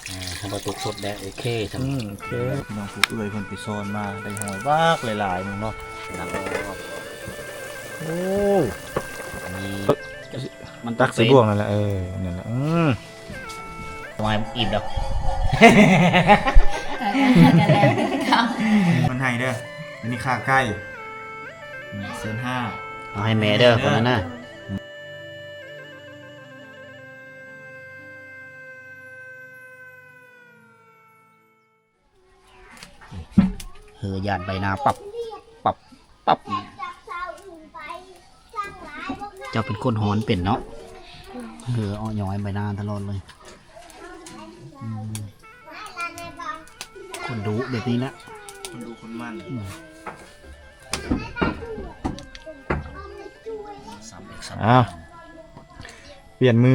ອ່າ ຖ້າບໍ່ຕົກສົດແລ້ວໂອເຄຊັ້ນ ອືມ ໂອເຄ ນ້ອງຜູ້ເອື້ອຍເພິ່ນໄປຊ້ອນມາໄດ້ຫອຍບັກຫຼາຍໆໜຶ່ງເນາະ ໂອ້ ນີ້ ມັນຕັກໃສ່ບ່ວງນັ້ນແຫຼະ ເອີ ນັ້ນແຫຼະ ອືມ ຫວາຍອີບດອກ ມັນໃຫ້ເດີ ອັນນີ້ຂ້າໄກ່ ແສນຫ້າ ເອົາໃຫ້ແມ່ເດີ ຄົນນັ້ນນະ. ເຮີຢາດໃບໜາປັບ ປັບ ປັບ ເຈົ້າເປັນຄົນຮ້ອນເປັນເນາະ ເຮີເອາະຍ້ອຍໃບໜາຕະຫຼອດເລີຍ ອືມ ຄົນດຸແບບນີ້ແຫຼະ ຄົນດຸຄົນໝັ່ນ ອືມ. ອ້າວ ປ່ຽນມື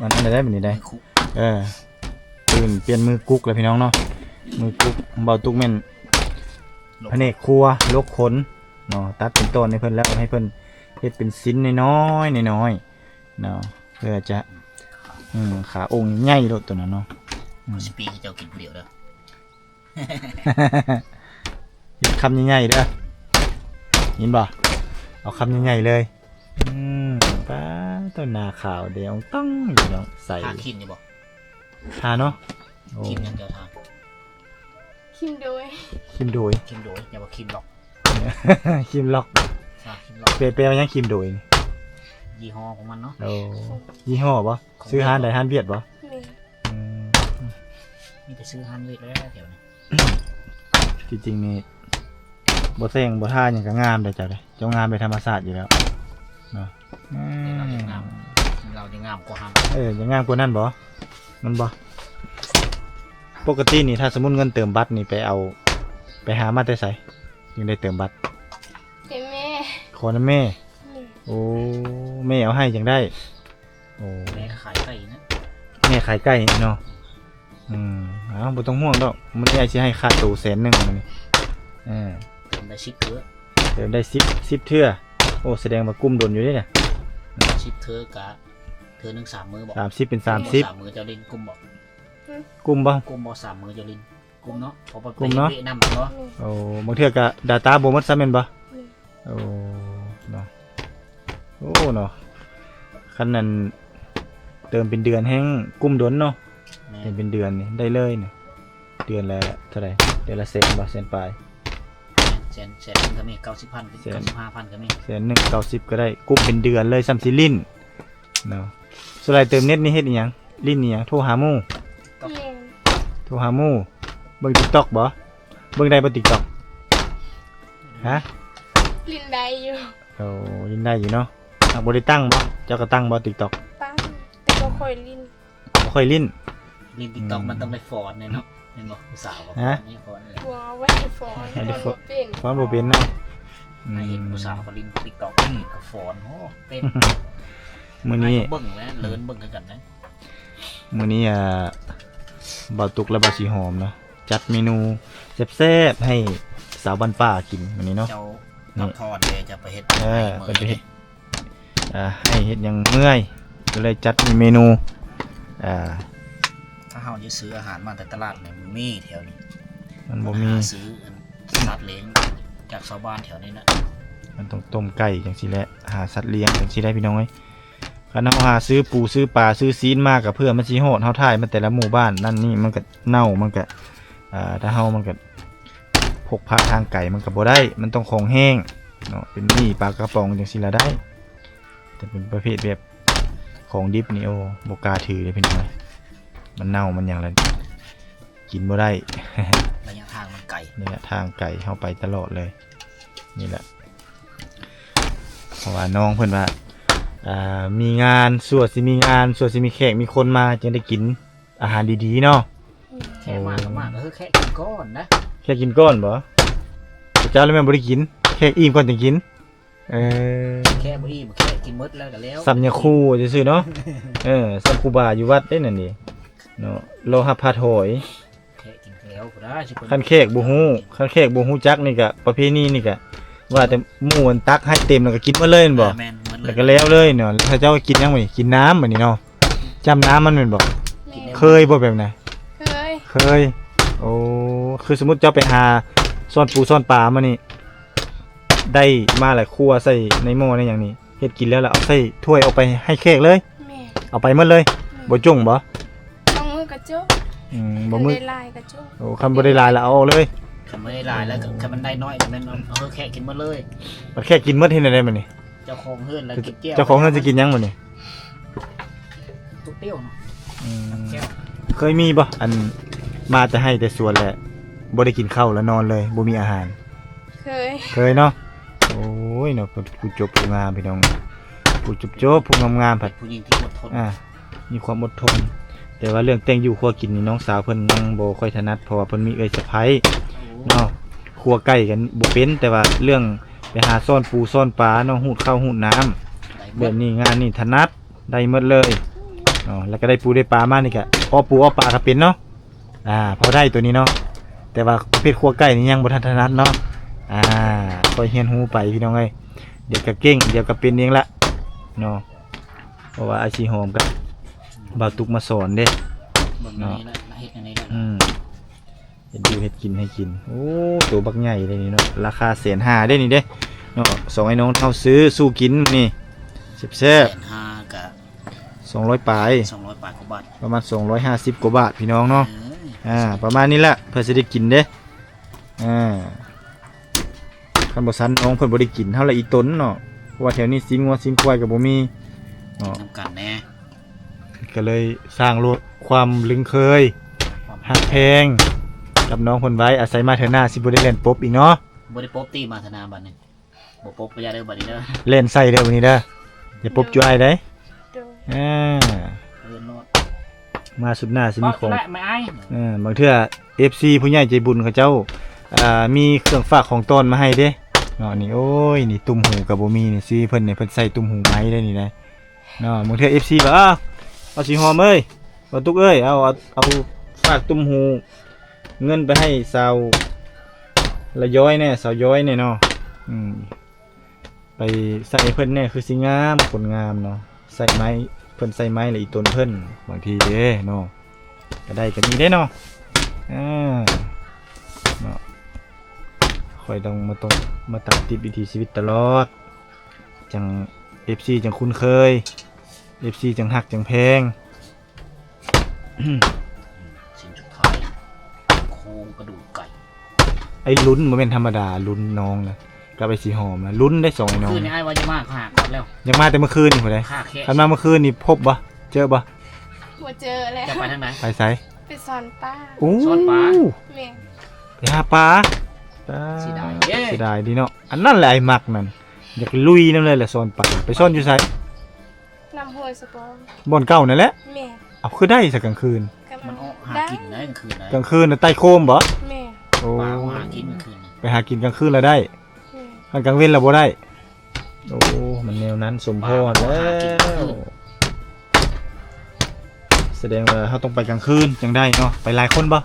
ອັນນັ້ນໄດ້ບາດນີ້ໄດ້ ເອີ ຕື່ນປ່ຽນມືກຸກແລ້ວພີ່ນ້ອງເນາະ ມືກຸກ ເບົາຕຸກແມ່ນພະແນກຄົວ ລົກຂົນເນາະ ຕັດເປັນຕອນໃຫ້ເພິ່ນແລ້ວ ໃຫ້ເພິ່ນເຮັດເປັນຊິ້ນນ້ອຍໆ ນ້ອຍໆ ເນາະ ເພື່ອຈະ ອືມ ຂາອົງໃຫຍ່ໂລດໂຕນັ້ນເນາະ ອືມ ຊິປີ້ໃຫ້ເຈົ້າກິນຜູ້ດຽວເດີ. ເຮັດຄຳໃຫຍ່ໆເດີ ຍິນບໍ່? ເອົາຄຳໃຫຍ່ໆເລີຍ ອືມ ປາດໂທ້ ໜ້າຂາວແດງອ່ອງຕ່ອງຢູ່ເນາະ ໃສ ທາຄຣີມຢູ່ບໍ່? ທາເນາະ ໂອ້ ຄຣີມຫຍັງເຈົ້າທາ? ຄຣີມໂດຍ ຄຣີມໂດຍ ຄຣີມໂດຍ ຢ່າວ່າຄຣີມລັອກ ຄຣີມລັອກ ທາຄຣີມລັອກ ແປ ແປວ່າຫຍັງຄຣີມໂດຍນີ້? ຍີ່ຫໍ້ຂອງມັນເນາະ ໂອ້ ຍີ່ຫໍ້ບໍ່? ຊື້ຮ້ານໃດ? ຮ້ານຫວຽດບໍ່? ແມ່ນ ອືມ ມີແຕ່ຊື້ຮ້ານຫວຽດແລ້ວແຖວນີ້. ທີ່ຈິງນີ້ບໍ່ແຊງບໍ່ທາຫຍັງກໍງາມເດ້ເຈົ້າເດ້ ເຈົ້າງາມແບບທຳມະຊາດຢູ່ແລ້ວເນາະ ອືມ ລາວຍັງງາມ ລາວຍັງງາມກວ່າຫັ້ນ ເອີ ຍັງງາມກວ່ານັ້ນບໍ່? ແມ່ນບໍ່? ປົກກະຕິນີ້ ຖ້າສົມມຸດເງິນເຕີມບັດນີ້ ໄປເອົາ ໄປຫາມາແຕ່ໃສ ຈຶ່ງໄດ້ເຕີມບັດ? ແຕ່ແມ່ ຂໍນຳແມ່ ແມ່ ໂອ້ ແມ່ເອົາໃຫ້ຈັ່ງໄດ້ ໂອ້ ແມ່ຂາຍໄກ່ນະ ແມ່ຂາຍໄກ່ເນາະ ອືມ ເອົາ ບໍ່ຕ້ອງຫ່ວງດອກ ມື້ນີ້ອ້າຍຊິໃຫ້ຄ່າໂຕແສນໜຶ່ງມື້ນີ້ ເອີ ເຕີມໄດ້ສິບເທື່ອ ເຕີມໄດ້ສິບ ສິບເທື່ອ ໂອ້ ສະແດງວ່າກຸ້ມດົນຢູ່ເດ້ນະ ສິບເທື່ອກະເທື່ອໜຶ່ງສາມມື້ບໍ? ສາມສິບເປັນສາມສິບ ສາມມື້ເຈົ້າຫຼິ້ນກຸ້ມບໍ? ກຸ້ມບໍ່? ກຸ້ມບໍ່ ສາມມື້ເຈົ້າຫຼິ້ນ ກຸ້ມເນາະ ເພາະວ່າ ກຸ້ມເນາະ ໄປເວະນຳເນາະ ໂອ້ ບາງເທື່ອກໍດາຕ້າບໍ່ໝົດຊ້ຳແມ່ນບໍ່? ແມ່ນ ໂອ້ ເນາະ ໂອ້ ເນາະ ຄັນນັ້ນເຕີມເປັນເດືອນແຮ່ງກຸ້ມດົນເນາະ ແມ່ນ ເຕີມເປັນເດືອນນີ້ໄດ້ເລີຍນີ້ ເດືອນລະເທົ່າໃດ? ເດືອນລະແສນບໍ່? ແສນປາຍ ແສນ ແສນໜຶ່ງກໍມີ ເກົ້າສິບພັນ ແສນ ເກົ້າສິບຫ້າພັນກໍມີ ແສນໜຶ່ງ ເກົ້າສິບກໍໄດ້ ກຸ້ມເປັນເດືອນເລີຍ ສ່ຳຊິຫຼິ້ນ ເນາະ ສ່ວນຫຼາຍເຕີມເນັດນີ້ເຮັດອີ່ຫຍັງ? ຫຼິ້ນອີ່ຫຍັງ? ໂທຫາໝູ່? ແມ່ນ ໂທຫາໝູ່ ເບິ່ງຕິກຕັອກບໍ່? ເບິ່ງໄດ້ບໍ່ຕິກຕັອກ? ຮະ? ຫຼິ້ນໄດ້ຢູ່ ໂອ້ ຫຼິ້ນໄດ້ຢູ່ເນາະ ຫາກບໍ່ໄດ້ຕັ້ງບໍ່? ເຈົ້າກໍຕັ້ງບໍ່ຕິກຕັອກ? ຕັ້ງ ແຕ່ບໍ່ຄ່ອຍຫຼິ້ນ ບໍ່ຄ່ອຍຫຼິ້ນ ຫຼິ້ນຕິກຕັອກ ອືມ ມັນຕ້ອງໄດ້ຟອນແນ່ເນາະ ແມ່ນບໍ່? ຜູ້ສາວກໍ ຮະ? ຟອນນີ້ຟອນນີ້ແຫຼະ ບໍ່ໄດ້ຟອນ ບໍ່ໄດ້ຟອນ ບໍ່ເປັນ ຟອນບໍ່ເປັນເນາະ ອືມ ໃຫ້ເຫັນຜູ້ສາວກໍຫຼິ້ນຕິກຕັອກ ນີ້ກໍຟອນ ໂອ້ ເປັນ ມື້ນີ້ ໃຫ້ເບິ່ງແລ້ວ ເລີນເບິ່ງຄືກັນນະ ມື້ນີ້ ອ່າ ບ່າວຕຸກ ແລະ ບ່າວສີຫອມເນາະ ຈັດເມນູແຊບໆໃຫ້ສາວບ້ານປ່າກິນມື້ນີ້ເນາະ ເຈົ້າ ນີ້ ພັກຜ່ອນເດ້ ຈະໄປເຮັດ ເອີ ໃຫ້ ເພິ່ນໄປເຮັດ ເອີ ໃຫ້ເຮັດຫຍັງເມື່ອຍ ກໍເລີຍຈັດເມນູ ເອີ ຖ້າເຮົາຈະຊື້ອາຫານມາແຕ່ຕະຫຼາດນີ້ ມັນມີແຖວນີ້ ມັນບໍ່ມີ ຫາຊື້ອັນສັດລ້ຽງຈາກຊາວບ້ານແຖວນີ້ນະ ມັນຕ້ອງຕົ້ມໄກ່ຈັ່ງຊີ້ແຫຼະ ຫາສັດລ້ຽງຈັ່ງຊີ້ແຫຼະ ພີ່ນ້ອງເອີຍ ຄັນເຮົາຫາຊື້ປູຊື້ປາຊື້ຊີ້ນມາ ກໍເພື່ອມັນຊິຮອດເຮົາ ຖ່າຍມາແຕ່ລະໝູ່ບ້ານນັ້ນນີ້ ມັນກໍເນົ່າ ມັນກໍ ອ່າ ຖ້າເຮົາ ມັນກໍ ພົກພາທາງໄກມັນກໍບໍ່ໄດ້ ມັນຕ້ອງຂອງແຫ້ງເນາະ ເປັນໝີ່ປາກະປ໋ອງຈັ່ງຊີ້ລະໄດ້ ແຕ່ເປັນປະເພດແບບຂອງດິບນີ້ ໂອ້ ບໍ່ກ້າຖືເດ້ພີ່ນ້ອງ ມັນເນົ່າມັນຫຍັງລະ ກິນບໍ່ໄດ້ ໄລຍະທາງມັນໄກ ໄລຍະທາງໄກ ເຮົາໄປຕະຫຼອດເລີຍ ນີ້ແຫຼະ ເພາະວ່ານ້ອງເພິ່ນວ່າ ອ່າ ມີງານ ຊົ່ວຊິມີງານ ຊົ່ວຊິມີແຂກມີຄົນມາ ຈຶ່ງໄດ້ກິນ ອາຫານດີໆເນາະ ແຂກມາກໍມາ ກໍຄືແຂກກິນກ່ອນນະ ແຂກກິນກ່ອນບໍ? ເຈົ້າລະແມ່ນບໍ່ໄດ້ກິນ ແຂກອີ່ມກ່ອນຈຶ່ງກິນ ເອີ ແຂກບໍ່ອີ່ມ ແຂກກິນໝົດແລ້ວກໍແລ້ວ ສ່ຳຍາຄູຊື່ໆເນາະ ເອີ ສ່ຳຄູບາຢູ່ວັດເດ້ນັ້ນເດເນາະ ລໍຮັບພາຖອຍ ແຂກກິນແລ້ວກໍໄດ້ ຄັນແຂກບໍ່ຮູ້ ຄັນແຂກບໍ່ຮູ້ຈັກນີ້ກະ ປະເພນີນີ້ກະ ວ່າແຕ່ໝູ່ອັນຕັກໃຫ້ເຕັມແລ້ວກໍກິນໝົດເລີຍແມ່ນບໍ່? ແມ່ນ ໝົດເລີຍ ແລ້ວກໍແລ້ວເລີຍເນາະ ແລ້ວເຂົາເຈົ້າກໍກິນຫຍັງບັດນີ້ ກິນນ້ຳບັດນີ້ເນາະ ຈ້ຳນ້ຳມັນແມ່ນບໍ່? ເຄີຍບໍ່ແບບນັ້ນ? ເຄີຍ. ໂອ້ ຄືສົມມຸດເຈົ້າໄປຫາຊ້ອນປູຊ້ອນປາມານີ້ ໄດ້ມາແລ້ວຄົວໃສ່ໃນໝໍ້ໃນຫຍັງນີ້ ເຮັດກິນແລ້ວ ແລ້ວເອົາໃສ່ຖ້ວຍອອກໄປໃຫ້ແຂກເລີຍ? ແມ່ນ. ເອົາໄປໝົດເລີຍ? ແມ່ນ. ບໍ່ຈົ່ງບໍ່? ບາງມື້ກໍຈົ່ງ. ອືມ ບາງມື້ ຄັນໄດ້ຫຼາຍກໍຈົ່ງ. ໂອ້ ຄັນບໍ່ໄດ້ຫຼາຍລະເອົາອອກເລີຍ? ຄັນບໍ່ໄດ້ຫຼາຍລະ ຄັນມັນໄດ້ນ້ອຍກໍແມ່ນເອົາໃຫ້ແຂກກິນໝົດເລີຍ. ບັດແຂກກິນໝົດເຮັດແນວໃດບັດນີ້? ເຈົ້າຂອງເຮືອນລະກິນແຈ່ວ. ເຈົ້າຂອງເຮືອນຊິກິນຫຍັງບັດນີ້? ຕົວປຽວເນາະ. ອືມ ເຄີຍມີບໍ່ ອັນ ມາແຕ່ໄຮ່ແຕ່ສວນແຫຼະ ບໍ່ໄດ້ກິນເຂົ້າລະນອນເລີຍ ບໍ່ມີອາຫານ? ເຄີຍ. ເຄີຍເນາະ. ໂອ້ຍເນາະ ຜູ້ຈົບຜູ້ງາມພີ່ນ້ອງ ຜູ້ຈົບໆ ຜູ້ງາມໆ ພັດ ຜູ້ຍິງທີ່ອົດທົນ ອ່າ ມີຄວາມອົດທົນ. ແຕ່ວ່າເລື່ອງແຕ່ງຢູ່ຄົວກິນນີ້ ນ້ອງສາວເພິ່ນຍັງບໍ່ຄ່ອຍຖະໜັດ ເພາະວ່າເພິ່ນມີເອື້ອຍສະໃພ້ເນາະ. ຄົວໄກ່ກັນບໍ່ເປັນ ແຕ່ວ່າເລື່ອງໄປຫາຊ້ອນປູຊ້ອນປາເນາະ ຮູດເຂົ້າຮູດນ້ຳ ແບບນີ້ງານນີ້ຖະໜັດ ໄດ້ໝົດເລີຍເນາະ. ແລ້ວກໍໄດ້ປູໄດ້ປາມານີ້ກໍເອາະປູເອາະປາກໍເປັນເນາະ. ອ່າ ພໍໄດ້ໂຕນີ້ເນາະ ແຕ່ວ່າປະເພດຄົວໄກ່ນີ້ຍັງບໍ່ທັນຖະໜັດເນາະ. ອ່າ ຄ່ອຍຮຽນຮູ້ໄປພີ່ນ້ອງເອີຍ ດຽວກໍເກັ່ງ ດຽວກໍເປັນເອງລະເນາະ. ເພາະວ່າອ້າຍສີຫອມກັບບ່າວຕຸກມາສອນເດ້ ເບິ່ງແນວນີ້ລະ ເຮັດແນວນີ້ລະ. ອືມ ເຮັດຢູ່ເຮັດກິນໃຫ້ກິນ. ໂອ້ ໂຕບັກໃຫຍ່ເດ້ນີ້ເນາະ ລາຄາແສນຫ້າເດ້ນີ້ເດ້ເນາະ. ສອງໄອ້ນ້ອງເຮົາຊື້ສູ່ກິນມື້ນີ້ ແຊບໆ. ແສນຫ້າກະ ສອງຮ້ອຍປາຍ ສອງຮ້ອຍປາຍກວ່າບາດ ປະມານສອງຮ້ອຍຫ້າສິບກວ່າບາດພີ່ນ້ອງເນາະ. ເອີ ອ່າ ປະມານນີ້ແຫຼະ ເພື່ອຊິໄດ້ກິນເດ້. ອ່າ ຄັນບໍ່ຊັ້ນນ້ອງເພິ່ນບໍ່ໄດ້ກິນ ເຮົາລະອີ່ຕົນເນາະ ເພາະວ່າແຖວນີ້ຊີ້ນງົວຊີ້ນຄວາຍກໍບໍ່ມີເນາະ. ນຳກັນແດ່ ກໍເລີຍສ້າງໂລດຄວາມລຶ້ງເຄີຍ ຄວາມຮັກແພງກັບນ້ອງເພິ່ນໄວ້ ອາໄສມາເທື່ອໜ້າຊິບໍ່ໄດ້ແລ່ນປົບອີກເນາະ. ບໍ່ໄດ້ປົບຕິ ມາເທື່ອໜ້າບັດນີ້. ບໍ່ປົບກໍຢ່າເດີບັດນີ້ເດີ ແລ່ນໃສ່ເດີບັດນີ້ເດີ ຢ່າປົບຈຸອ້າຍເດ້. ໂດຍ ອ່າ ເດີໂລດ ມາສຸດໜ້າຊິມີຂອງ. ເອີ ບາງເທື່ອເອັຟຊີຜູ້ໃຫຍ່ໃຈບຸນເຂົາເຈົ້າ ອ່າ ມີເຄື່ອງຝາກຂອງຕ້ອນມາໃຫ້ເດ້ເນາະ. ນີ້ ໂອ້ຍ ນີ້ ຕຸ້ມຫູກໍບໍ່ມີນີ້ ຊີເພິ່ນນີ້ ເພິ່ນໃສ່ຕຸ້ມຫູໄມ້ໄດ້ນີ້ນະເນາະ. ບາງເທື່ອເອັຟຊີວ່າ ເອົາ ເອົາ ສີຫອມເອີຍ ບ່າວຕຸກເອີຍ ເອົາ ເອົາ ເອົາຝາກຕຸ້ມຫູ ເງິນໄປໃຫ້ສາວລະຍ້ອຍແດ່ ສາວຍ້ອຍແດ່ເນາະ. ອືມ ໄປໃສ່ໃຫ້ເພິ່ນແດ່ ຄືຊິງາມ ຄົນງາມເນາະ. ໃສ່ໄມ້ ເພິ່ນໃສ່ໄມ້ລະອີ່ຕົນເພິ່ນ ບາງທີເດ້ເນາະ ກໍໄດ້ກໍມີເດ້ເນາະ. ອ່າ ເນາະ ຂ້ອຍຕ້ອງມາ ຕ້ອງມາຕາມຕິດວິຖີຊີວິດຕະຫຼອດ ຈັ່ງເອັຟຊີຈັ່ງຄຸ້ນເຄີຍ ເອັຟຊີຈັ່ງຮັກຈັ່ງແພງ. ອືມ ຊິ້ນສຸດທ້າຍ ໂຄງກະດູກໄກ່. ໄອ້ລຸ້ນບໍ່ແມ່ນທຳມະດາ ລຸ້ນນ້ອງນະ ກັບໄອ້ສີຫອມນະ ລຸ້ນໄດ້ສອງໄອ້ນ້ອງ. ຄືນນີ້ອ້າຍວ່າຈະມາຫາກ່ອນແລ້ວ ຢາກມາແຕ່ມື້ຄືນນີ້ພຸ້ນໃດ. ຄັນມາມື້ຄືນນີ້ພົບບໍ່ ເຈີບໍ່? ບໍ່ເຈີແລ້ວ. ຈະໄປທາງໃດ? ໄປໃສ? ໄປສອນປາ. ໂອ້ ສອນປາ. ແມ່ນ. ໄປຫາປາ. ເສຍດາຍເດ້ ເສຍດາຍດີເນາະ. ອັນນັ້ນແຫຼະອ້າຍມັກນັ້ນ ຢາກລຸຍນຳເລີຍແຫຼະ ສອນປາ. ໄປສອນຢູ່ໃສ? ນຳຫ້ວຍສະປອງ ບ່ອນເກົ່ານັ້ນແຫຼະ. ແມ່ນ. ເອົາ ຄືໄດ້ຊະກາງຄືນ? ມັນອອກຫາກິນໄດ້ກາງຄືນໄດ໋. ກາງຄືນນະໄຕ່ໂຄມບໍ່? ແມ່ນ. ໂອ້ ປາຫາກິນກາງຄືນ ໄປຫາກິນກາງຄືນລະໄດ້. ແມ່ນ. ຄັນກາງເວັນລະບໍ່ໄດ້. ໂອ້ ມັນແນວນັ້ນ ສົມພໍແລ້ວ. ສະແດງວ່າເຮົາຕ້ອງໄປກາງຄືນຈັ່ງໄດ້ເນາະ. ໄປຫຼາຍຄົນບໍ່?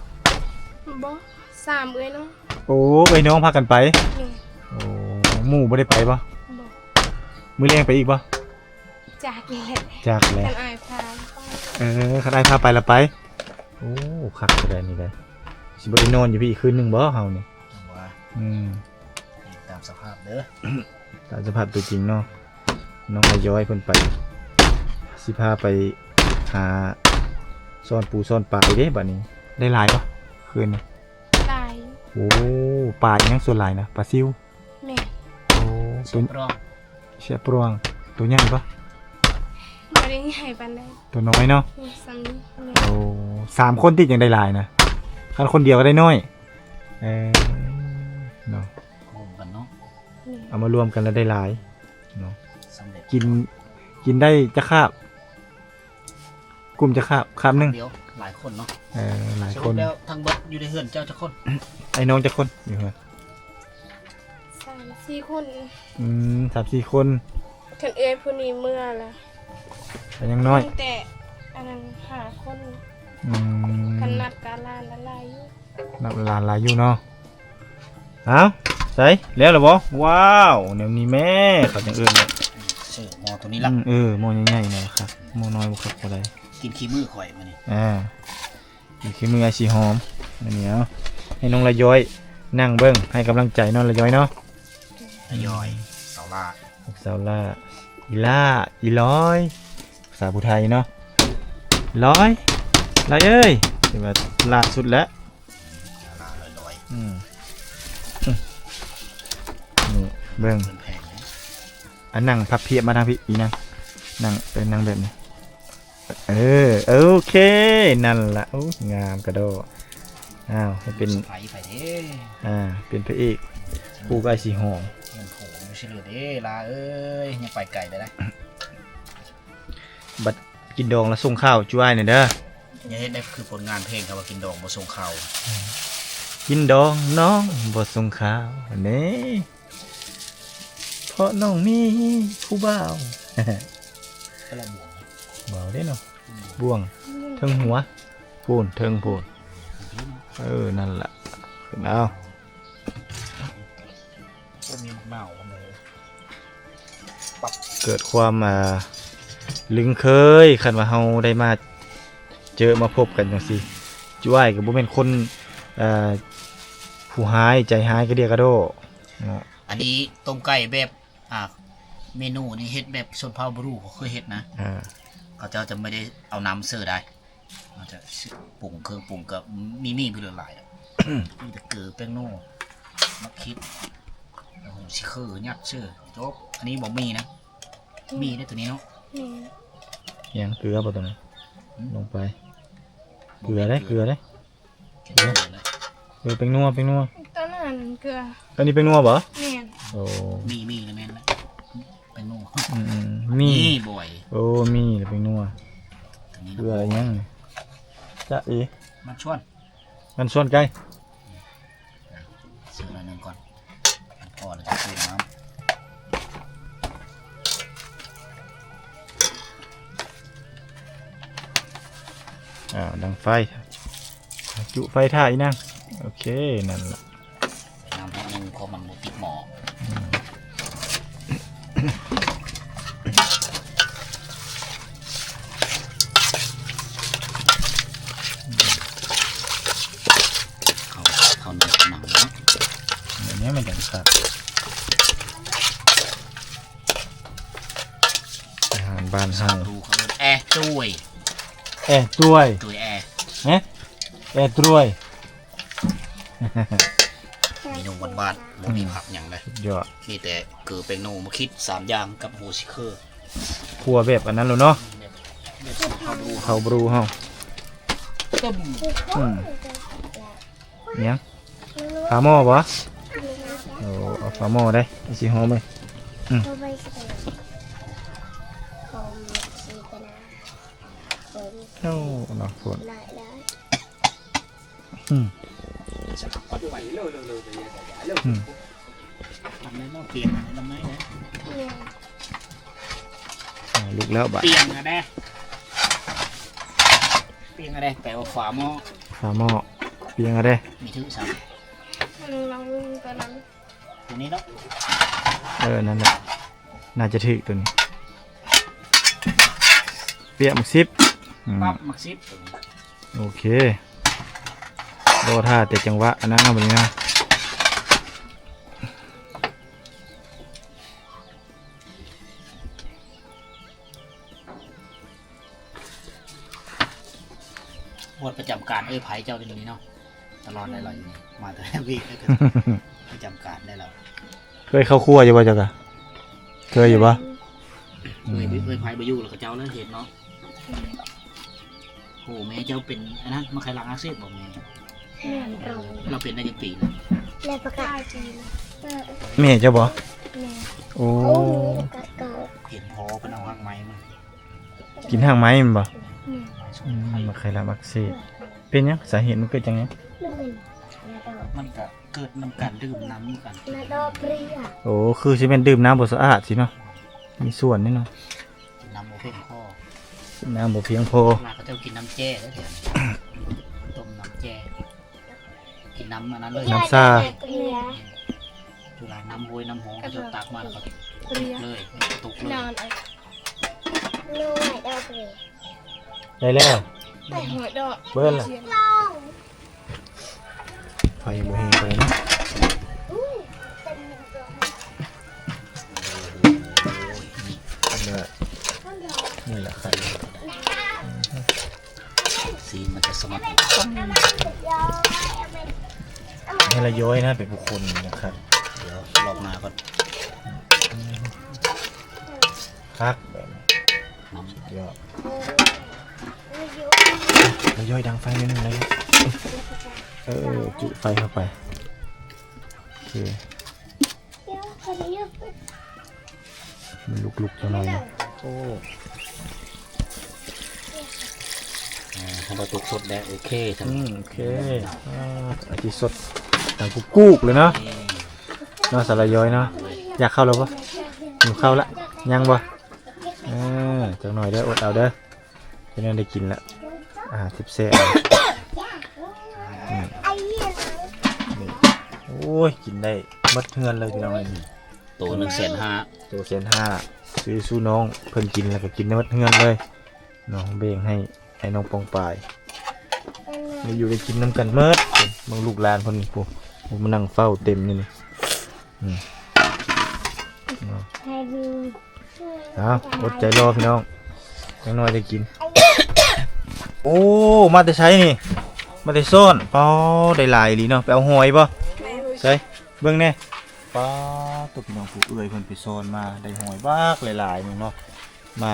ບໍ່ ສາມເອື້ອຍນ້ອງ. ໂອ້ ເອື້ອຍນ້ອງພາກັນໄປ. ແມ່ນ. ໂອ້ ໝູ່ບໍ່ໄດ້ໄປບໍ່? ບໍ່. ມື້ແລງໄປອີກບໍ່? ຈັກແຫຼະ ຈັກແຫຼະ ຄັນອ້າຍພາໄປ. ເອີ ຄັນອ້າຍພາໄປລະໄປ. ໂອ້ ຄັກແທ້ນີ້ໄດ໋. ຊິບໍ່ໄດ້ນອນຢູ່ພີ້ອີກຄືນໜຶ່ງບໍ່ເຮົານີ້? ຈັ່ງວ່າ ອືມ ຕາມສະພາບເດີ ຕາມສະພາບຕົວຈິງເນາະ. ນ້ອງລະຍ້ອຍເພິ່ນໄປ ຊິພາໄປຫາຊ້ອນປູຊ້ອນປາເດ້. ບາດນີ້ໄດ້ຫຼາຍບໍ່ຄືນນີ້? ຫຼາຍ. ໂອ້ ປາອີຫຍັງສ່ວນຫຼາຍນະ? ປາຊິວ. ແມ່ນ. ໂອ້ ເຊປຣອງ ເຊປຣອງ. ໂຕໃຫຍ່ບໍ່? ບໍ່ໄດ້ໃຫຍ່ປານໃດ. ໂຕນ້ອຍເນາະ. ແມ່ນ ສ່ຳນີ້. ແມ່ນ. ໂອ້ ສາມຄົນຕິ ຈັ່ງໄດ້ຫຼາຍນະ ຄັນຄົນດຽວກໍໄດ້ນ້ອຍ. ເອີ ເນາະ ຮ່ວມກັນເນາະ. ແມ່ນ. ເອົາມາລວມກັນແລ້ວໄດ້ຫຼາຍເນາະ. ສຳເລັດ. ກິນ ກິນໄດ້ຈັກຄາບ? ກຸ້ມຈັກຄາບ? ຄາບໜຶ່ງ. ດຽວ ຫຼາຍຄົນເນາະ. ເອີ ຫຼາຍຄົນ. ສະຫຼຸບແລ້ວທັງເບິດຢູ່ໃນເຮືອນເຈົ້າຈັກຄົນ? ໄອ້ນ້ອງຈັກຄົນຢູ່ເຮືອນ? ສາມສີ່ຄົນ. ອືມ ສາມສີ່ຄົນ. ຄັນເອື້ອຍຜູ້ນີ້ເມືອລະ ກໍຍັງນ້ອຍ ມີແຕ່ອັນນັ້ນຫ້າຄົນ. ອືມ ຄັນນັບກະຫຼານລະຫຼາຍຢູ່. ນັບຫຼານຫຼາຍຢູ່ເນາະ. ເອົ້າ ໃສ ແລ້ວລະບໍ່? ວ້າວ ແນວນີ້ແມ້ ເຂົາຈັ່ງເອີ້ນວ່າ ເອີ ໝໍ້ໂຕນີ້ລະ. ອືມ ເອີ ໝໍ້ໃຫຍ່ໆ ນັ້ນລະຄັກ ໝໍ້ນ້ອຍບໍ່ຄັກປານໃດ. ກິນຂີ້ມືຂ້ອຍມື້ນີ້. ອ່າ ກິ ຄືມືອ້າຍສີຫອມ. ອັນນີ້ເອົາ ໃຫ້ນ້ອງລະຢອຍນັ່ງເບິ່ງ ໃຫ້ກຳລັງໃຈນ້ອງລະຢອຍເນາະ. ລະຢອຍ ສາວຫຼ້າ ສາວຫຼ້າ ອີຫຼ້າ ອີຫຼອຍ ພາສາຜູ້ໄທເນາະ. ຫຼອຍ ຫຼອຍເອີຍ ຖືວ່າຫຼ້າສຸດແລ້ວ. ອືມ ນີ້ເບິ່ງ ອັນນັ່ງພັບພຽບມາທາງພີ້ອີນາງ ນັ່ງ ເອີ ນັ່ງແບບນີ້ ເອີ ໂອເຄ ນັ້ນລະ. ໂອ້ ງາມກະດໍ້. ອ້າວ ໃຫ້ເປັນ ສະໄພໄປເດ້ ອ່າ ເປັນພະເອກຄູ່ກັບອ້າຍສີຫອມ. ເງິນໂຂງຢູ່ຊິເລີເດ້ ລາເອີຍ ຍັງໄປໄກໄດ້. ບັດກິນດອງລະສົ່ງຂ່າວຈຸອ້າຍແດ່ເດີ. ຢ່າເຮັດໃຫ້ຄືຜົນງານເພງ ຄຳວ່າກິນດອງບໍ່ສົ່ງຂ່າວ. ກິນດອງນ້ອງບໍ່ສົ່ງຂ່າວເດ້ ເພາະນ້ອງມີຜູ້ບ່າວ. ກະລະບວງ ບ່າວເດ້ເນາະ ບວງ ເທິງຫົວ ພູນ ເທິງພູນ. ເອີ ນັ້ນລະ ຂຶ້ນເອົາ. ໂອ້ ມີໝາກນາວນຳເລີຍ. ປັບ ເກີດຄວາມ ອ່າ ລຶ້ງເຄີຍ ຄັນວ່າເຮົາໄດ້ມາເຈີມາພົບກັນຈັ່ງຊີ້. ຈຸອ້າຍກະບໍ່ແມ່ນຄົນ ເອີ ຜູ້ຮ້າຍ ໃຈຮ້າຍກະເດຍກະດໍ້ເນາະ. ອັນນີ້ຕົ້ມໄກ່ແບບ ອ່າ ເມນູນີ້ເຮັດແບບຊົນເຜົ່າບຣູ ເຂົາເຄີຍເຮັດນະ. ເອີ ເຂົາເຈົ້າຈະບໍ່ໄດ້ເອົານ້ຳເສີດາຍ. ເຮົາຈະປຸງເຄື່ອງປຸງກະມີ ມີເພິ່ນຫຼາຍ ມີແຕ່ເກືອ ແປ້ງນົວ ໝາກຂິດ ໂອ້ໂຫ ຊິເຄີ ຍັດເສີ ຈົບ. ອັນນີ້ບໍ່ມີນະ ມີເດ້ໂຕນີ້ເນາະ. ມີຫຍັງ ເກືອບໍ່ໂຕນັ້ນ ອືມ ລົງໄປ ເກືອເດ້ ເກືອເດ້ ເກືອ ເກືອ ແປ້ງນົວ ແປ້ງນົວ. ຕອນນັ້ນເກືອ ຕອນນີ້ແປ້ງນົວບໍ່? ແມ່ນ ໂອ້ ມີ ມີລະແມ່ນລະ. ແປ້ງນົວ ອືມໆ ມີ ມີບ່ອຍ ໂອ້ ມີແລ້ວແປ້ງນົວ ໂຕນີ້ນະ ເກືອອີຫຍັງ ຈະເອ ມັນຊວນ ມັນຊວນໄກ່. ຊື້ໜ້ອຍໜຶ່ງກ່ອນ ມັນພໍແລ້ວຈະຊື້ນ້ຳ. ອ້າວ ດັງໄຟ ຈຸໄຟຖ້າອີນາງ. ໂອເຄ ນັ້ນລະ. ໃສ່ນ້ຳເຮົາໜຶ່ງ ເພາະມັນບໍ່ຕິດໝໍ້. ອືມ ເຂົ້າ ເຂົ້າໜ້ອຍໜັງເນາະ ແບບນີ້ມັນຈັ່ງຄັກ. ອາຫານບ້ານເຮົາ ເຂົາເອີ້ນແອດຕວຍ ແອດຕວຍ ຕວຍແອ ຮະ ແອດຕວຍ. ເມນູບ້ານໆ ບໍ່ມີ ອືມ ຜັກຫຍັງເລີຍ ສຸດຍອດ ມີແຕ່ເກືອ ແປ້ງນົວ ໝາກຂິດ ສາມຢ່າງກັບຫົວຊິເຄີ. ຄົວແບບອັນນັ້ນໂລດເນາະ ແບບ ແບບເຂົ້າບຣູ ເຂົ້າບຣູເຮົາ ຕຶ້ມ ອືມ ຫຍັງ ຝາໝໍ້ບໍ່? ໂອ້ ເອົາຝາໝໍ້ໄດ້ ຊິຫອມເລີຍ ອືມ ໂອ້ ເນາະ ໂພດ ອືມ ອືມ ທຳໃນໝໍ້ປຽງ ທຳໃນ ອ່າ ລຸກແລ້ວບາດ ປຽງອະເດ້ ປຽງອະເດ້ ແປວ່າຝາໝໍ້ ຝາໝໍ້ ປຽງອະເດ້ ມີຖືກຊ້ຳ ລອງເບິ່ງຕອນນັ້ນ ຕົວນີ້ເນາະ ເອີ ນັ້ນແຫຼະ ໜ້າຈະຖືກຕົວນີ້ ປຽກໝາກສິບ ອືມ ປັບໝາກສິບ ໂອເຄ ລໍຖ້າແຕ່ຈັງຫວະອັນນັ້ນເນາະ ບັດນີ້ນະ ຮອດປະຈຳການເອື້ອຍໃຜເຈົ້ານີ້ເນາະ ຕະຫຼອດໄດ້ລະຢູ່ນີ້ ມາແຕ່ລະວີກ ປະຈຳການໄດ້ລະ ເຄີຍເຂົ້າຄົວຢູ່ບໍ່ເຈົ້າກະ? ເຄີຍຢູ່ບໍ່? ເຄີຍ ອືມ ເຄີຍ ໃຜບໍ່ຢູ່ລະເຂົາເຈົ້າລະເຮັດເນາະ ໂອ້ ແມ່ເຈົ້າເປັນອັນນັ້ນ ມາໄຄຫຼັງອັກເສບບໍ່ແມ່? ແມ່ນ ລາວເປັນໄດ້ຈັກປີລະ? ໄດ້ປະກາດ ແມ່ເຈົ້າບໍ່? ແມ່ນ ໂອ້ ໂອ້ ເຫັນພໍ່ເພິ່ນເອົາຮາກໄມ້ມາ ກິນຮາກໄມ້ແມ່ນບໍ່? ແມ່ນ ອືມ ມາໄຄຫຼັງອັກເສບ ເປັນຫຍັງ? ສາເຫດມັນເກີດຈາກຫຍັງ? ມັນກະເກີດນຳການດື່ມນ້ຳກັນ ໂອ້ ຄືຊິແມ່ນດື່ມນ້ຳບໍ່ສະອາດຊິເນາະ ມີສ່ວນນີ້ເນາະ ກິນນ້ຳບໍ່ພຽງພໍ ກິນນ້ຳບໍ່ພຽງພໍ ເວລາເຂົາເຈົ້າກິນນ້ຳແຈ້ເດ້ ຕົ້ມນ້ຳແຈ້ ກິນນ້ຳອັນນັ້ນເລີຍ ນ້ຳຊາ ເວລານ້ຳຫ້ວຍນ້ຳຮ່ອງເຂົາເຈົ້າຕັກມາແລ້ວເຂົາຕຸກເລີຍ ຕຸກເລີຍ ໄດ້ແລ້ວ ໄດ້ຫົວດອກ ເບິ່ງລະ ໄຟບໍ່ແຮງປານໃດເນາະ. ນີ້ແຫຼະ ນີ້ແຫຼະໄຂ່ ສີມັນຈະສະໝັກ ໃຫ້ລະຍ້ອຍນະ ເປັນຜູ້ຄົນນະຄັບ. ດຽວລອບໜ້າກ່ອນ ຄັກແບບນີ້ ນ້ຳ ຍອດ ລະຍ້ອຍດັງໄຟໜ້ອຍໜຶ່ງໄດ້. ເອີ ຈຸໄຟເຂົ້າໄປ ໂອເຄ. ມັນລຸກໆ ຈັກໜ້ອຍນະ. ໂອ້ ອ່າ ເຮົາມາຕົກສົດແລ້ວ ໂອເຄ ອືມ ໂອເຄ ອ່າ ອາ ຊິສົດ ດັງກຸກໆ ເລີຍເນາະ ນີ້ ເນາະ ສາວລະຍ້ອຍເນາະ. ຢາກເຂົ້າແລ້ວບໍ່? ຫິວເຂົ້າລະ ຍັງບໍ່? ເອີ ຈັກໜ້ອຍເດີ ອົດເອົາເດີ. ເຮັດແນວໄດ້ກິນລະ ອາຫານແຊບໆ ອືມ ນີ້ ໂອ້ຍ ກິນໄດ້ໝົດເຮືອນເລີຍພີ່ນ້ອງເອີຍ. ໂຕໜຶ່ງແສນຫ້າ ໂຕແສນຫ້າ ຊື້ສູ່ນ້ອງເພິ່ນກິນ ແລ້ວກໍກິນໄດ້ໝົດເຮືອນເລີຍເນາະ. ແບ່ງໃຫ້ ໃຫ້ນ້ອງປ້ອງປາຍ ໄດ້ຢູ່ໄດ້ກິນນຳກັນໝົດ. ເບິ່ງລູກຫຼານເພິ່ນ ໂອ້ ມານັ່ງເຝົ້າເຕັມຢູ່ນີ້ ອືມ ເອົາ ອົດໃຈລໍພີ່ນ້ອງ ຈັກໜ້ອຍໄດ້ກິນ. ໂອ້ ມາແຕ່ໃສນີ້? ມາແຕ່ຊ້ອນ. ປາ ໄດ້ຫຼາຍອີ່ຫຼີເນາະ. ໄປເອົາຫອຍບໍ່? ໃສ ເບິ່ງແດ່. ປາ ຕົວພີ່ນ້ອງ ຜູ້ເອື້ອຍເພິ່ນໄປຊ້ອນມາ ໄດ້ຫອຍບັກຫຼາຍໆ ໜຶ່ງເນາະ. ມາ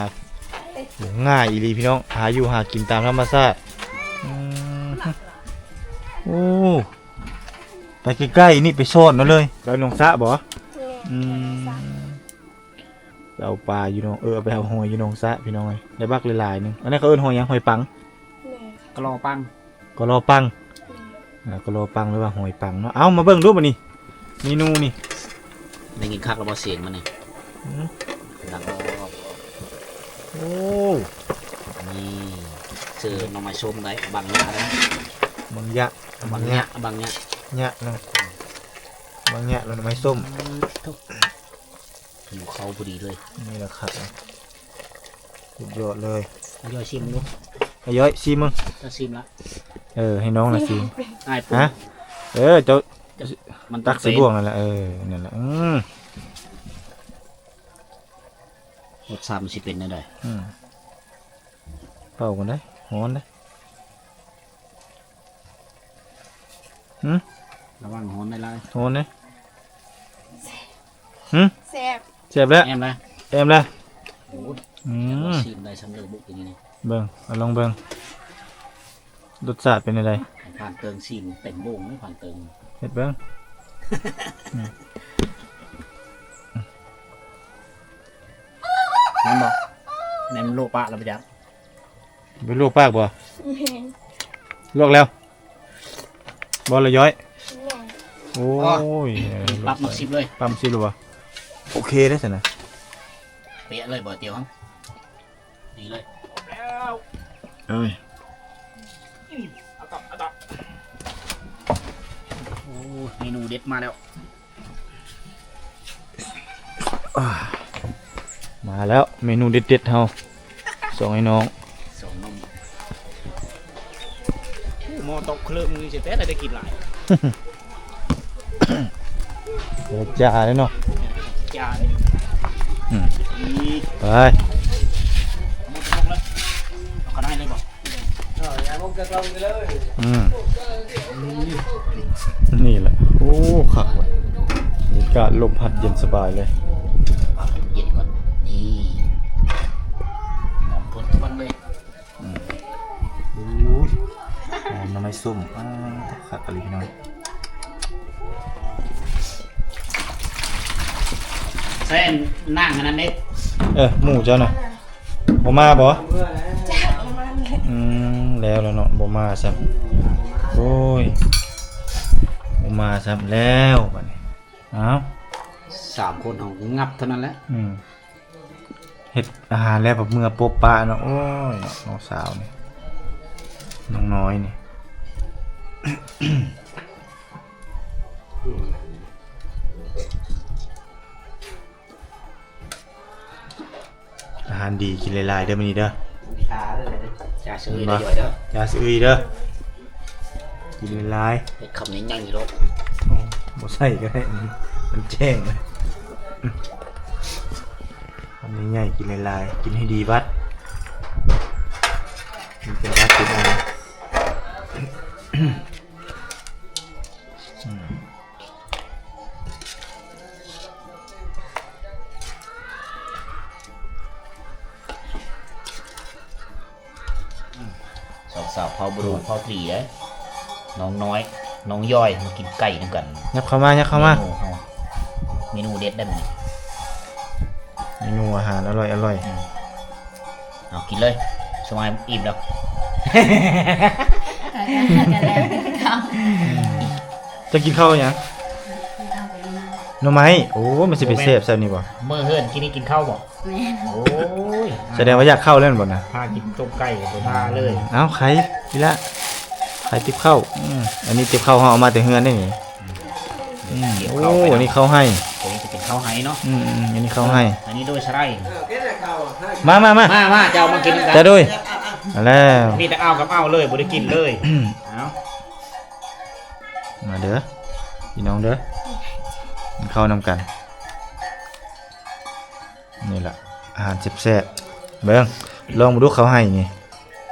ໂອ້ ງ່າຍອີ່ຫຼີພີ່ນ້ອງ ຫາຢູ່ຫາກິນຕາມທຳມະຊາດ. ອືມ ໂອ້ ໄປໃກ້ໆ ນີ້ ໄປຊ້ອນເອົາເລີຍ. ໄປໜອງສະບໍ່? ອືມ ໄປເອົາປາຢູ່ໜອງ ເອີ ໄປເອົາຫອຍຢູ່ໜອງສະພີ່ນ້ອງເອີຍ ໄດ້ບັກຫຼາຍໆ ໜຶ່ງ. ອັນນັ້ນເຂົາເອີ້ນຫອຍຫຍັງ? ຫອຍປັງ? ກະລໍປັງ ກະລໍປັງ ອືມ ອ່າ ກະລໍປັງ ຫຼືວ່າຫອຍປັງເນາະ. ເອົາ ມາເບິ່ງດູບັດນີ້ ເມນູນີ້ ໄດ້ຍິນຄັກແລ້ວບໍ່ສຽງມັນນີ້? ອືມ ດັງອອກ ໂອ້ ນີ້ ເຈີໜໍ່ໄມ້ສົ້ມໄດ້ ບັງຍະໄດ້ ບັງຍະ ບັງຍະ ບັງຍະ ຍະເນາະ ບັງຍະ ແລ້ວໜໍ່ໄມ້ສົ້ມ. ອືມ ໂທ້ ຫິວເຂົ້າພໍດີເລີຍ. ນີ້ລະຄັບ ສຸດຍອດເລີຍ. ອາຍ້ອຍຊີມເບິ່ງດູ ອາຍ້ອຍຊີມເບິ່ງ. ຈະຊີມລະ ເອີ ໃຫ້ນ້ອງລະຊີມ. ອ້າຍປຸງ ຮະ ເອີ ເຈົ້າ ມັນຕ້ອງຕັກໃສ່ບ່ວງນັ້ນລະ ເອີ ນັ້ນລະ ອືມ ລົດຊາດມັນຊິເປັນແນວໃດ? ອືມ ເປົ່າກ່ອນເດີ້ ຮ້ອນເດີ້. ຫຶ ລະວັງຮ້ອນຫຼາຍໆ ຮ້ອນເດ້. ຫຶ ແຊບ ແຊບແລ້ວ ແອມລະ ແອມລະ. ໂອ້ຍ ອືມ ຊິມໄດ້ຊ່ຳເລີບຸກນີ້ ເບິ່ງ ເອົາລອງເບິ່ງ ລົດຊາດເປັນຈັ່ງໃດ? ຜ່ານເຕີງຊີມເຕັມໂບງເລີຍ ຜ່ານເຕີງ ເຮັດເບິ່ງ. ອືມ ແມ່ນບໍ່? ແມ່ນໂລປະລະບໍ່ຈັກ. ເປັນລວກປາກບໍ່? ແມ່ນ ລວກແລ້ວບໍ່ລະຍ້ອຍ? ຍັງ ໂອ້ຍ ປັບໝາກຊິບເລີຍ ປັບໝາກຊິບເລີຍບໍ່? ໂອເຄເດ້ຊັ້ນນະ ເປະເລີຍບໍ່ຕຽວ ດີເລີຍ. ເອີຍ ອືມ ເອົາຕໍ່ ເອົາຕໍ່. ໂອ້ ເມນູເດັດມາແລ້ວ. ອ່າ ມາແລ້ວເມນູເດັດໆເຮົາ ສອງໄອ້ນ້ອງ ສອງໜຸ່ມ. ໂອ້ ໝໍ້ຕົກເຄີລິ້ງນີ້ຊິແທ້ໄດ້ກິນຫຼາຍ ເອີ ຈ້າເດ້ເນາະ ຈ້າເດ້. ອືມ ນີ້ ໄປ ໝົດຕົກແລ້ວ ເອົາຂະໜາດເລີຍບໍ່? ອືມ ນີ້ແຫຼະ ໂອ້ ຄັກເວີ້ຍ ບັນຍາກາດລົມພັດເຢັນສະບາຍເລີຍ ເຢັນກ່ອນ ນີ້ ຫອມທວນໆເລີຍ. ອືມ ໂອ້ຍ ຫອມໜໍ່ໄມ້ສົ້ມ ອ່າ ຄັກອີ່ຫຼີພີ່ນ້ອງ. ໃສ່ນາງອັນນັ້ນເດ້ ເອີ ໝູ່ເຈົ້ານະ ບໍ່ມາບໍ່? ອືມ ແລ້ວລະເນາະ ບໍ່ມາຊ້ຳ ໂອ້ຍ ບໍ່ມາຊ້ຳແລ້ວບາດນີ້. ອ້າວ ສາມຄົນເຮົາງັບເທົ່ານັ້ນແຫຼະ. ອືມ ເຮັດອາຫານແລ້ວ ເມືອປົບປະເນາະ. ໂອ້ຍ ເນາະ ນ້ອງສາວນີ້ ນ້ອງນ້ອຍນີ້. ອາຫານດີ ກິນຫຼາຍໆເດີມື້ນີ້ເດີ ຈ້າຊື່ເດີ ຈ້າຊື່ເດີ. ກິນຫຼາຍໆ ເຮັດຄຳໃຫຍ່ໆໂລດ. ໂອ້ ບໍ່ໃສ່ກໍໄດ້ ມັນແຈ້ງ. ຄຳໃຫຍ່ໆ ກິນຫຼາຍໆ ກິນໃຫ້ດີບັດ ມັນເປັນບັດເປັນອັນ. ສອງສາວເຜົ່າບຣູ ເຜົ່າຕີເດ້ ນ້ອງນ້ອຍ ນ້ອງຍ່ອຍ ມາກິນໄກ່ນຳກັນ. ຍັບເຂົ້າມາ ຍັບເຂົ້າມາ ເມນູເຮົາ ເມນູເດັດໄດ້ມື້ນີ້ ເມນູອາຫານອະລ່ອຍໆ. ອືມ ເອົາກິນເລີຍ ສະບາຍ ອີ່ມແລ້ວ. ຈະກິນເຂົ້າຫຍັງ? ໜໍ່ໄມ້. ໂອ້ ມັນຊິໄປແຊບສ່ຳນີ້ບໍ່? ມື້ເຮືອນກິນນີ້ກິນເຂົ້າບໍ່? ແມ່ນ. ໂອ້ຍ ສະແດງວ່າຢາກເຂົ້າແລ້ວແມ່ນບໍ່ນະ? ພາກິນຕົ້ມໄກ່ຕົວທ່າເລີຍ. ເອົາ ໄຂ່ ອີ່ຫຼະ ໄຂ່ຕິບເຂົ້າ. ອືມ ອັນນີ້ຕິບເຂົ້າ ເຮົາເອົາມາແຕ່ເຮືອນເດ້ນີ້. ອືມ ໂອ້ ອັນນີ້ເຂົ້າໄຮ່ ອັນນີ້ຈະເປັນເຂົ້າໄຮ່ເນາະ. ອືມໆ ອັນນີ້ເຂົ້າໄຮ່ ອັນນີ້ໂດຍສະໄລ. ມາ ມາ ມາ ມາ ມາ ເຈົ້າມາກິນນຳກັນ. ເຈົ້າໂດຍ ເອົາແລ້ວ ມີແຕ່ເອົາກັບເອົາເລີຍ ບໍ່ໄດ້ກິນເລີຍ. ເອົາ ມາເດີພີ່ນ້ອງເດີ ກິນເຂົ້ານຳກັນ. ນີ້ລະອາຫານແຊບໆ ເບິ່ງ ລອງເບິ່ງດູເຂົ້າໄຮ່ນີ້.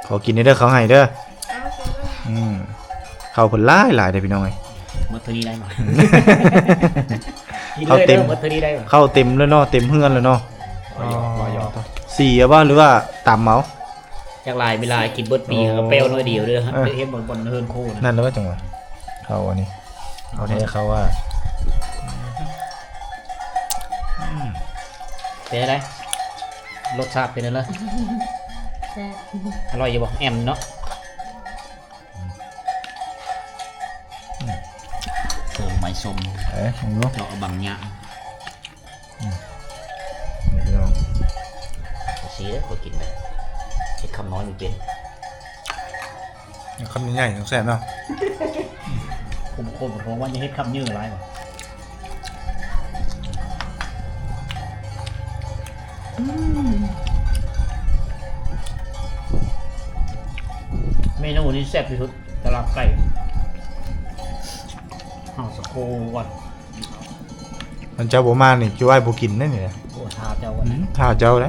ຂໍກິນແດ່ເດີເຂົ້າໄຮ່ເດີ. ອືມ ເຂົ້າເພິ່ນຫຼາຍໆເດີພີ່ນ້ອງເອີຍ. ໝົດເທົ່ານີ້ໄດ້ບໍ່? ເຂົ້າເຕັມ ໝົດເທົ່ານີ້ໄດ້ບໍ່? ເຂົ້າເຕັມແລ້ວເນາະ ເຕັມເຮືອນແລ້ວເນາະ. ບໍ່ຢອກ ບໍ່ຢອກ. ສີເອົາບໍ່ ຫຼືວ່າຕຳເອົາ? ຈັກຫຼາຍເວລາກິນເບິດປີ ໂອ້ ກໍແປ້ວໜ້ອຍດຽວເດີ. ເອີ ເຮັດບ່ອນເຮືອນໂຄນ ນັ້ນແຫຼະວ່າຈັ່ງຫວະ ເຂົ້າອັນນີ້ ເອົາແທ້ເຂົ້າວ່າ. ອືມ ເປັນຈັ່ງໃດ? ລົດຊາດເປັນຈັ່ງໃດ? ແຊບ. ອະລ່ອຍຢູ່ບໍ່? ແອມເນາະ. ອືມ ເສີມໄມ້ສົ້ມ ເອີ ເຈາະເອົາບາງຢ່າງ. ອືມ ນີ້ພີ່ນ້ອງ ຊິເດີ ຂ້ອຍກິນໄດ້ ເຮັດຄຳນ້ອຍບໍ່ເປັນ. ຄຳໃຫຍ່ໆ ຈັ່ງແຊບເນາະ. ຄົມໆ ເພາະວ່າຢ່າເຮັດຄຳເຍີຫຼາຍ. ອືມ ເມນູນີ້ແຊບທີ່ສຸດ ຕະຫຼາບໄກ່ ເຮົາສະໂຄກ່ອນ. ຄັນເຈົ້າບໍ່ມານີ້ ຈຸອ້າຍບໍ່ກິນເດ້ນີ້. ໂອ້ ຖ້າເຈົ້າ ອືມ ຖ້າເຈົ້າເດ້.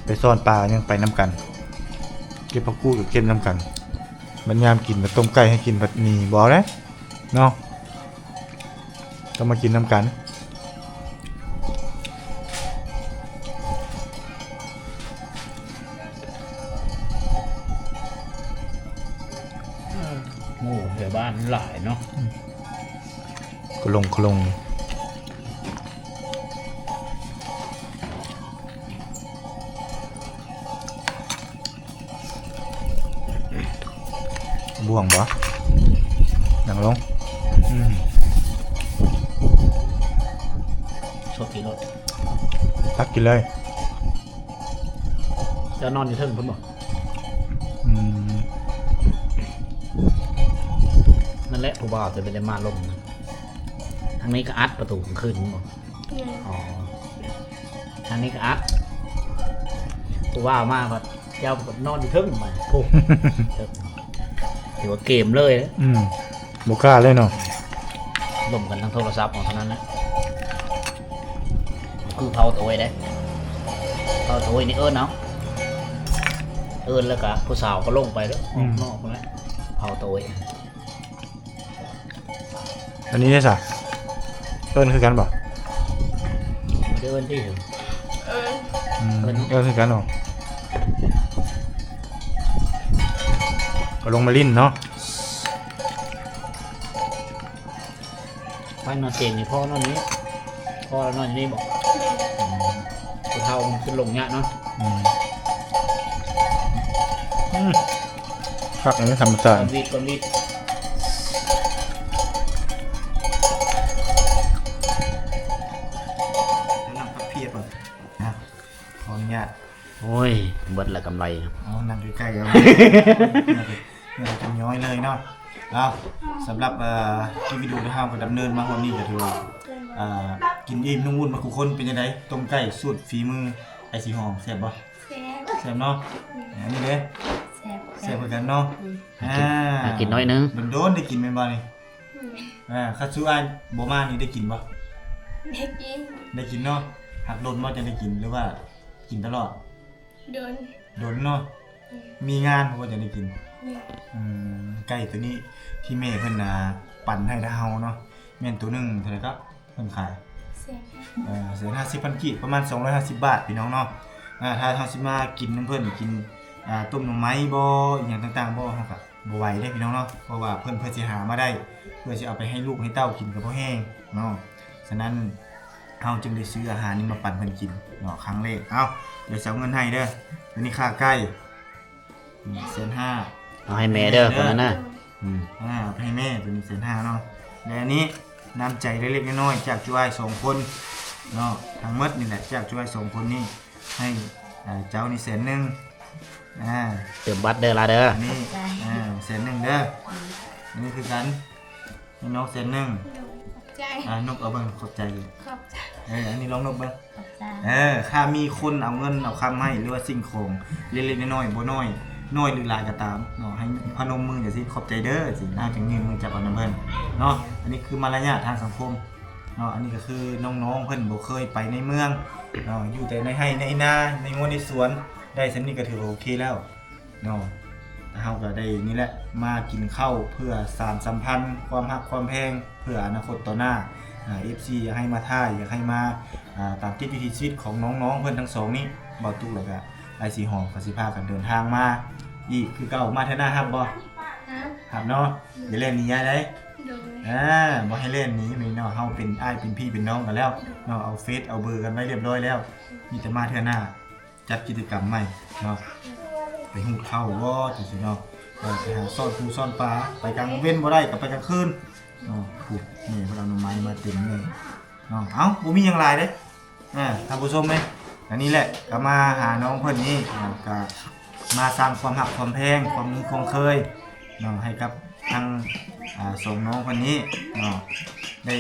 ໄປຊ້ອນປາຍັງໄປນຳກັນ ເກັບຜັກກູດກໍເກັບນຳກັນ ບັດຍາມກິນ ບັດຕົ້ມໄກ່ໃຫ້ກິນ ບັດນີ້ບໍ່ເອົາເດ້ເນາະ. ຕ້ອງມາກິນນຳກັນ. ໂອ້ ແຖວບ້ານຫຼາຍເນາະ. ອືມ ກະລົງກະລົງ. ບ່ວງບໍ່? ນັ່ງລົງ. ອືມ ສົດກິນໂລດ ຕັກກິນເລີຍ. ເຈົ້ານອນຢູ່ເທິງພຸ້ນບໍ່? ອືມ ນັ້ນແຫຼະ ຜູ້ບ່າວຈະໄປໄດ້ມາລົມນະ. ທາງນີ້ກໍອັດປະຕູກາງຄືນບໍ່? ແມ່ນ. ອໍ ທາງນີ້ກໍອັດ ຜູ້ວ່າມາກໍເຈົ້າກໍນອນຢູ່ເທິງບາດນີ້. ໂອ້ ຖືວ່າເກມເລີຍ. ອືມ ບໍ່ກ້າເລີຍເນາະ ລົມກັນທາງໂທລະສັບເອົາເທົ່ານັ້ນແຫຼະ. ຄືເຜົາໂຕຍເດ້ ເຜົາໂຕຍນີ້ເອີ້ນເອົາ ເອີ້ນແລ້ວກໍຜູ້ສາວກໍລົງໄປເດີ້ ອອກນອກພຸ້ນແຫຼະ ເຜົາໂຕຍ. ອັນນີ້ເດ້ຊະ ເອີ້ນຄືກັນບໍ່? ບໍ່ໄດ້ເອີ້ນຕິ ເອີ້ນ ອືມ ເອີ້ນຄືກັນເນາະ ກໍລົງມາຫຼິ້ນເນາະ. ໄປນອນຕຽງນີ້ ພໍ່ນອນນີ້ ພໍ່ລະນອນຢູ່ນີ້ບໍ່? ອືມ ຜູ້ເຖົ້າມັນຂຶ້ນລົງຍາກເນາະ. ອືມ ອືມ ຄັກອັນນີ້ທຳມະຊາດ ກ່ອນວີດ ກ່ອນວີດ ນັ່ງພັກເພຍກ່ອນນະ ຂໍອະນຸຍາດ. ໂອ້ຍ ເບິດລະກຳໄລ. ເອົາ ນັ່ງໃກ້ໆກັນ ເຫື່ອຈະຍ້ອຍເລີຍເນາະ. ເອົາ ສຳລັບ ເອີ ຄລິບວິດີໂອທີ່ເຮົາກໍດຳເນີນມາຮອດນີ້ກໍຖືວ່າ ເອີ ກິນອີ່ມນຸ່ມອຸ່ນໝົດທຸກຄົນ. ເປັນຈັ່ງໃດ ຕົ້ມໄກ່ສູດຝີມືອ້າຍສີຫອມ ແຊບບໍ່? ແຊບ ແຊບເນາະ. ອືມ ອັນນີ້ເດ້ ແຊບ ແຊບຄື ກັນເນາະ ອືມ ອ່າ ຫາກິນໜ້ອຍໜຶ່ງ ໂດນໆໄດ້ກິນແມ່ນບໍ່ນີ້? ອືມ ອ່າ ຄັນຊູອ້າຍບໍ່ມານີ້ໄດ້ກິນບໍ່? ໄດ້ກິນ ໄດ້ກິນເນາະ. ຫາກດົນບໍ່ຈັ່ງໄດ້ກິນ ຫຼືວ່າກິນຕະຫຼອດ? ດົນ ດົນເນາະ. ອືມ ມີງານບໍ່ຈັ່ງໄດ້ກິນ? ອືມ ອືມ ໄກ່ໂຕນີ້ທີ່ແມ່ເພິ່ນ ອ່າ ປັ່ນໃຫ້ທາງເຮົາເນາະ ແມ່ນໂຕໜຶ່ງເທົ່າໃດກໍ? ເພິ່ນຂາຍ ແສນຫ້າ ເອີ ແສນຫ້າສິບພັນກີບ ປະມານສອງຮ້ອຍຫ້າສິບບາດ ພີ່ນ້ອງເນາະ. ອ່າ ຖ້າເຮົາຊິມາກິນນຳເພິ່ນ ກິນ ອ່າ ຕົ້ມໜໍ່ໄມ້ບໍ ອີ່ຫຍັງຕ່າງໆບໍ ເຮົາກໍບໍ່ໄຫວເດ້ ພີ່ນ້ອງເນາະ ເພາະວ່າເພິ່ນ ເພິ່ນຊິຫາມາໄດ້ ເພື່ອຊິເອົາໄປໃຫ້ລູກໃຫ້ເຕົ້າກິນກໍບໍ່ແຫ້ງເນາະ. ສະນັ້ນ ເຮົາຈຶ່ງໄດ້ຊື້ອາຫານນີ້ມາປັນເພິ່ນກິນເນາະ ຄັ້ງແລກ. ເອົາ ດຽວຊິເອົາເງິນໃຫ້ເດີ ໂຕນີ້ຄ່າໄກ່ ອືມ ແສນຫ້າ ເອົາໃຫ້ແມ່ເດີ ແມ່ເດີ ຄົນນັ້ນນະ. ອືມ ອ່າ ເອົາໄປໃຫ້ແມ່ ໂຕນີ້ແສນຫ້າເນາະ. ແລະ ອັນນີ້ນ້ຳໃຈເລັກໆນ້ອຍໆ ຈາກຈຸອ້າຍສອງຄົນເນາະ ທັງໝົດນີ້ແຫຼະ ຈາກຈຸອ້າຍສອງຄົນນີ້ ໃຫ້ ເອີ ເຈົ້ານີ້ແສນໜຶ່ງ. ອ່າ ເຕີມບັດເດີລາເດີ ອັນນີ້ ຂອບໃຈ ອ່າ ແສນໜຶ່ງເດີ. ອືມ ອັນນີ້ຄືກັນ ໃຫ້ນ້ອງແສນໜຶ່ງ. ໂດຍ ຂອບໃຈ. ອ່າ ນົບເອົາເບິ່ງ ຂອບໃຈ. ຂອບໃຈ. ເອີ ອັນນີ້ລອງນົບເບິ່ງ. ຂອບໃຈ. ເອີ ຖ້າມີຄົນເອົາເງິນເອົາຄຳໃຫ້ ຫຼືວ່າສິ່ງຂອງເລັກໆນ້ອຍໆ ບໍ່ນ້ອຍ ນ້ອຍຫຼືຫຼາຍກໍຕາມເນາະ ໃຫ້ພະນົມມືຈັ່ງຊີ້ ຂອບໃຈເດີ ຊີ້ນາງຈຶ່ງຍື່ນມືຈັບເອົານຳເພິ່ນເນາະ. ອັນນີ້ຄືມາລະຍາດທາງສັງຄົມເນາະ. ອັນນີ້ກໍຄືນ້ອງໆເພິ່ນບໍ່ເຄີຍໄປໃນເມືອງເນາະ ຢູ່ແຕ່ໃນໄຮ່ໃນນາ ໃນຮົ້ວໃນສວນ ໄດ້ສ່ຳນີ້ກໍຖືວ່າໂອເຄແລ້ວ ເນາະ. ເຮົາກໍໄດ້ນີ້ແຫຼະ ມາກິນເຂົ້າເພື່ອສານສຳພັນຄວາມຮັກຄວາມແພງ ເພື່ອອະນາຄົດຕໍ່ໜ້າ. ອາ ເອັຟຊີ ຢາກໃຫ້ມາຖ່າຍ ຢາກໃຫ້ມາ ອາ ຕາມຕິດວິຖີຊີວິດຂອງນ້ອງໆເພິ່ນທັງສອງນີ້ ບ່າວຕຸກ ແລ້ວກະອ້າຍສີຫອມ ກໍຊິພາກັນເດີນທາງມາອີກຄືເກົ່າ. ມາເທື່ອໜ້າຮັບບໍ່? ຮັບ ຮັບເນາະ. ຢ່າແລ່ນໜີອ້າຍໃດ໋. ໂດຍ. ອາ ບໍ່ໃຫ້ແລ່ນໜີແມ່ນເນາະ ເຮົາເປັນອ້າຍເປັນພີ່ເປັນນ້ອງກັນແລ້ວເນາະ ເອົາເຟສເອົາເບີກັນໄວ້ຮຽບຮ້ອຍແລ້ວ ມີແຕ່ມາເທື່ອໜ້າ. ຈັດກິດຈະກຳໃໝ່ເນາະ ໄປຮູດເຂົ້າບໍ່ຈັ່ງຊີ້ເນາະ. ເອີ ໄປຫາຊ້ອນປູຊ້ອນປາ ໄປກາງເວັນບໍ່ໄດ້ກໍໄປກາງຄືນເນາະ. ໂອ້ ນີ້ເພິ່ນເອົາໜໍ່ໄມ້ມາເຕັມເລີຍເນາະ. ເອົ້າ ບໍ່ມີຫຍັງຫຼາຍເດ້ ອາ ທ່ານຜູ້ຊົມເອີຍ. ອັນນີ້ແຫຼະ ກໍມາຫານ້ອງເພິ່ນນີ້ ອ່າ ກໍມາສ້າງຄວາມຮັກຄວາມແພງ ຄວາມຄຸ້ນຄວາມເຄີຍເນາະ ໃຫ້ກັບທັງ ອ່າ ສອງນ້ອງເພິ່ນນີ້ເນາະ ໄດ້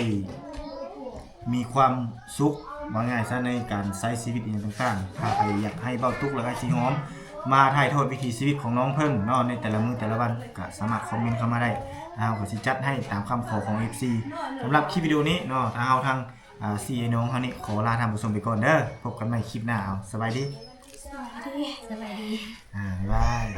ມີຄວາມສຸກ ເວົ້າງ່າຍຊະ ໃນການໃຊ້ຊີວິດອີ່ຫຍັງຕ່າງໆ. ຖ້າໃຜຢາກໃຫ້ບ່າວຕຸກ ແລະ ອ້າຍສີຫອມ ມາຖ່າຍທອດວິຖີຊີວິດຂອງນ້ອງເພິ່ນເນາະ ໃນແຕ່ລະມື້ແຕ່ລະວັນ ກໍສາມາດຄອມເມັນເຂົ້າມາໄດ້ ເຮົາກໍຊິຈັດໃຫ້ຕາມຄຳຂໍຂອງເອັຟຊີ. ສຳລັບຄລິບວິດີໂອນີ້ເນາະ ທາງເຮົາທັງ ອ່າ ສີ່ອ້າຍນ້ອງເຮົານີ້ ຂໍລາທ່ານຜູ້ຊົມໄປກ່ອນເດີ. ພົບກັນໃໝ່ຄລິບໜ້າເອົາ. ສະບາຍດີ. ສະບາຍດີ. ສະບາຍດີ. ອ່າ ບາຍບາຍ.